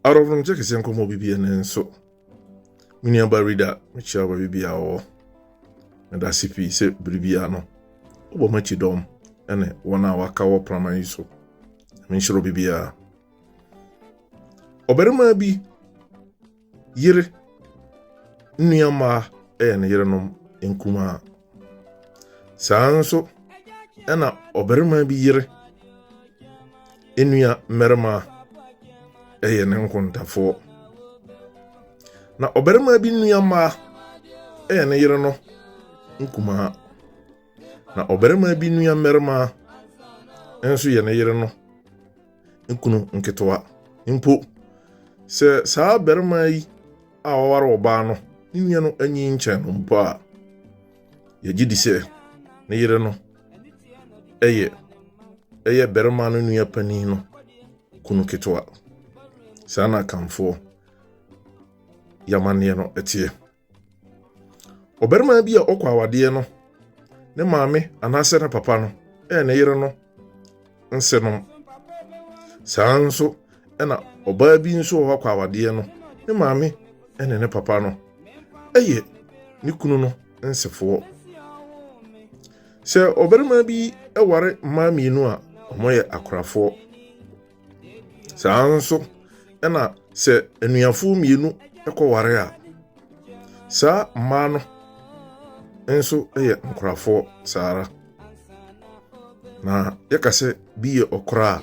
Adɔfo no, kyɛ kɛseɛ nkɔmmɔ bibia ne nso. Me nuaba Rida, mekyia wo baabi biara wɔ. Meda ase pii sɛ bere biara no, wobɔ m'akyi dɔm ne wɔn a wɔaka wɔ prama yi so. Menhyerɛ obi biara. Ɔbarima bi yere nua mmaa yɛ ne yerenom nkumaa. Saa nso ɛna ɔbarima bi yere nua mmarima yɛ ne nkontafoɔ. Na ɔbarima bi nua mmaa yɛ ne yere no nkumaa. Na ɔbarima bi nua mmarima nso yɛ ne yere no nkunu nketewa. Mpo sɛ saa barima yi a ɔware ɔbaa no ne nua no anyi nkyɛn no mpo a, yɛgye di sɛ ne yere no yɛ ɛyɛ barima no nua panin no kunu ketewa. Saa na Akanfoɔ yamanneɛ no teɛ. Ɔbarima bi a ɔkɔ awadeɛ no, ne maame anaasɛ ne papa no ɛyɛ ne yere no nsenom. Saa nso ɛna ɔbaa bi nso a ɔkɔ awadeɛ no, ne maame ne ne papa no ɛyɛ ne kunu no nsefoɔ. Sɛ ɔbarima bi ware mmaa mmienu a, wɔyɛ akorafoɔ. Saa nso ɛna sɛ anuafoɔ mmienu kɔware a, saa mmaa no nso yɛ nkorafoɔ saa ara. Na yɛka sɛ bi yɛ ɔkora a,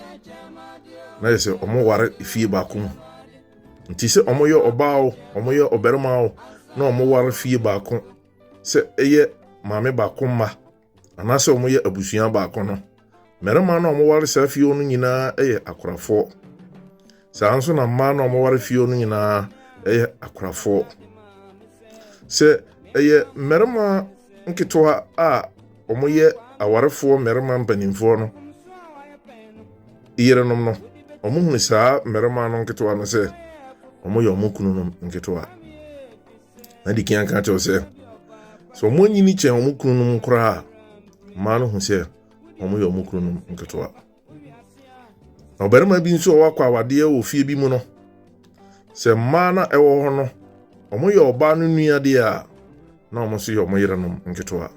na yɛ sɛ wɔware efie baako mu. Nti sɛ wɔyɛ ɔbaa o, wɔyɛ ɔbarima o, na wɔware fie baako sɛ ɛyɛ maame baako mma anaasɛ wɔyɛ abusua baako no, mmarima no a wɔware saa fie no nyinaa yɛ akorafoɔ. Saa nso na mmaa no a wɔware fie no nyinaa yɛ akorafoɔ. Sɛ ɛyɛ mmarima nketewa a wɔyɛ awarefoɔ mmarima mpanimfoɔ no yerenom no, wɔhunu saa mmarima no nketewa no sɛ wɔyɛ wɔn kununom nketewa. Na di kan ka kyerɛw sɛ sɛ wɔn anyini kyɛn wɔn kununom koraa a, mmaa no hu sɛ wɔyɛ wɔn kununom nketewa. Na ɔbarima bi nso a wakɔ awadeɛ wɔ fie bi mu no, sɛ mmaa no a ɛwɔ hɔ no, wɔyɛ ɔbaa no nua deɛ a, na wɔn nso yɛ wɔn yerenom nketewa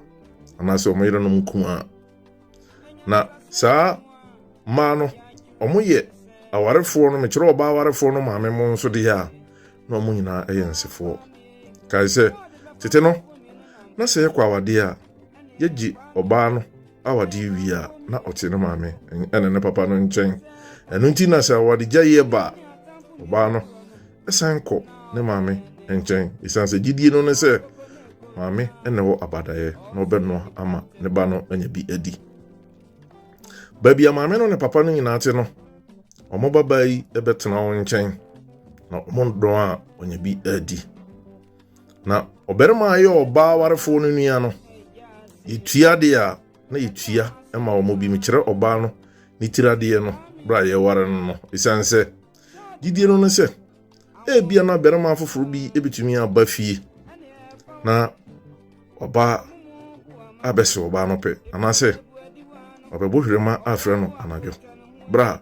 anaasɛ wɔn yerenom nkumaa. Na saa mmaa no, wɔyɛ awarefoɔ no, mekyerɛ ɔbaa awarefoɔ no maame mo nso deɛ a, na wɔn nyinaa yɛ nsefoɔ. Kae sɛ, tete no, na sɛ yɛkɔ awadeɛ a, yɛgye ɔbaa no awadeɛ wie a, na ɔte ne maame ne ne papa no nkyɛn. Ɛno nti na sɛ awadegyaeɛ ba a, ɔbaa no san kɔ ne maame nkyɛn. Ɛsiane sɛ gyidie no ne sɛ maame na ɛwɔ abadaeɛ na ɔbɛnoa ama ne ba no anya bi adi. Baabi a maame no ne papa no nyinaa te no, wɔn babaa yi bɛtena wɔn nkyɛn na wɔn dɔn a ɔnya bi adi. Na ɔbarima a ɛyɛ ɔbaa warefoɔ no nua no, yɛtua adeɛ a na yɛtua ma wɔn bi. Mekyerɛ ɔbaa no ne tiri adeɛ no berɛ a yɛware no no, ɛsiane sɛ gyidie no ne sɛ ebia na barima foforɔ bi bɛtumi aba fie na ɔbaa abɛsɛ ɔbaa no pɛ anaasɛ ɔbɛbɔ hwerɛma afrɛ no anadwo berɛ a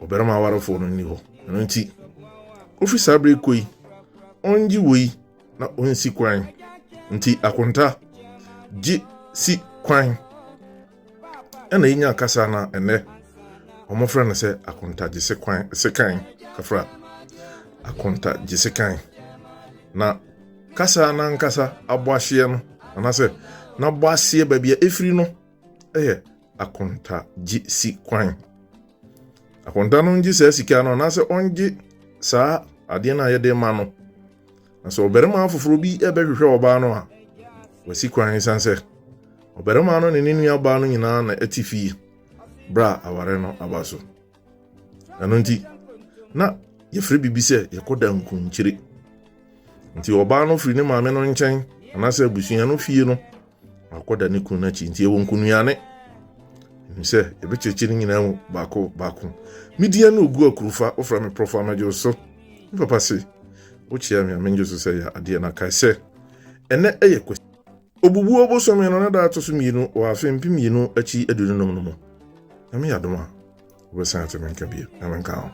ɔbarima awarefoɔ no nni hɔ. Ɛno nti, ofi saa berɛ kɔ yi, ɔngye wei na ɔnsi kwan. Nti akonta gye si kwan ɛna yɛnya kasa na ɛnɛ wɔfrɛ no sɛ akonta gye se kwan sekan kafra akonta gye sekan. Na kasa n'ankasa abɔ ahyeɛ no anaasɛ n'abɔ aseɛ baabi a ɛfiri no yɛ akonta gye si kwan. Akonta no ngye saa sika no anaasɛ ɔngye saa adeɛ no a yɛde ma no. Na sɛ ɔbarima foforɔ bi bɛhwehwɛ ɔbaa no a, wasi kwan ɛsiane sɛ ɔbarima no ne ne nua baa no nyinaa na ɛte fie berɛ a aware no aba so. Ɛno nti, na yɛfrɛ biribi sɛ yɛkɔda nkunkyire. Nti ɔbaa no firi ne maame no nkyɛn anaasɛ abusua no fie no akɔda ne kunu no akyi. Nti ɛwɔ nkunuane. Nim sɛ yɛbɛkyerɛkyerɛ ne nyinaa mu baako baako. Media no ogu akurufa, wofrɛ me prɔfo amagye so. Me papa se, wokyia me a mengye so sɛ yɛ adeɛ na kae sɛ ɛnɛ ɛyɛ kwasi. Obubuo bosome no ne da ɛto so mmienu wɔ afe 2025 no mu. Nyame yɛ adom a, wobɛsan ate me nka bio. Nyame nka ho.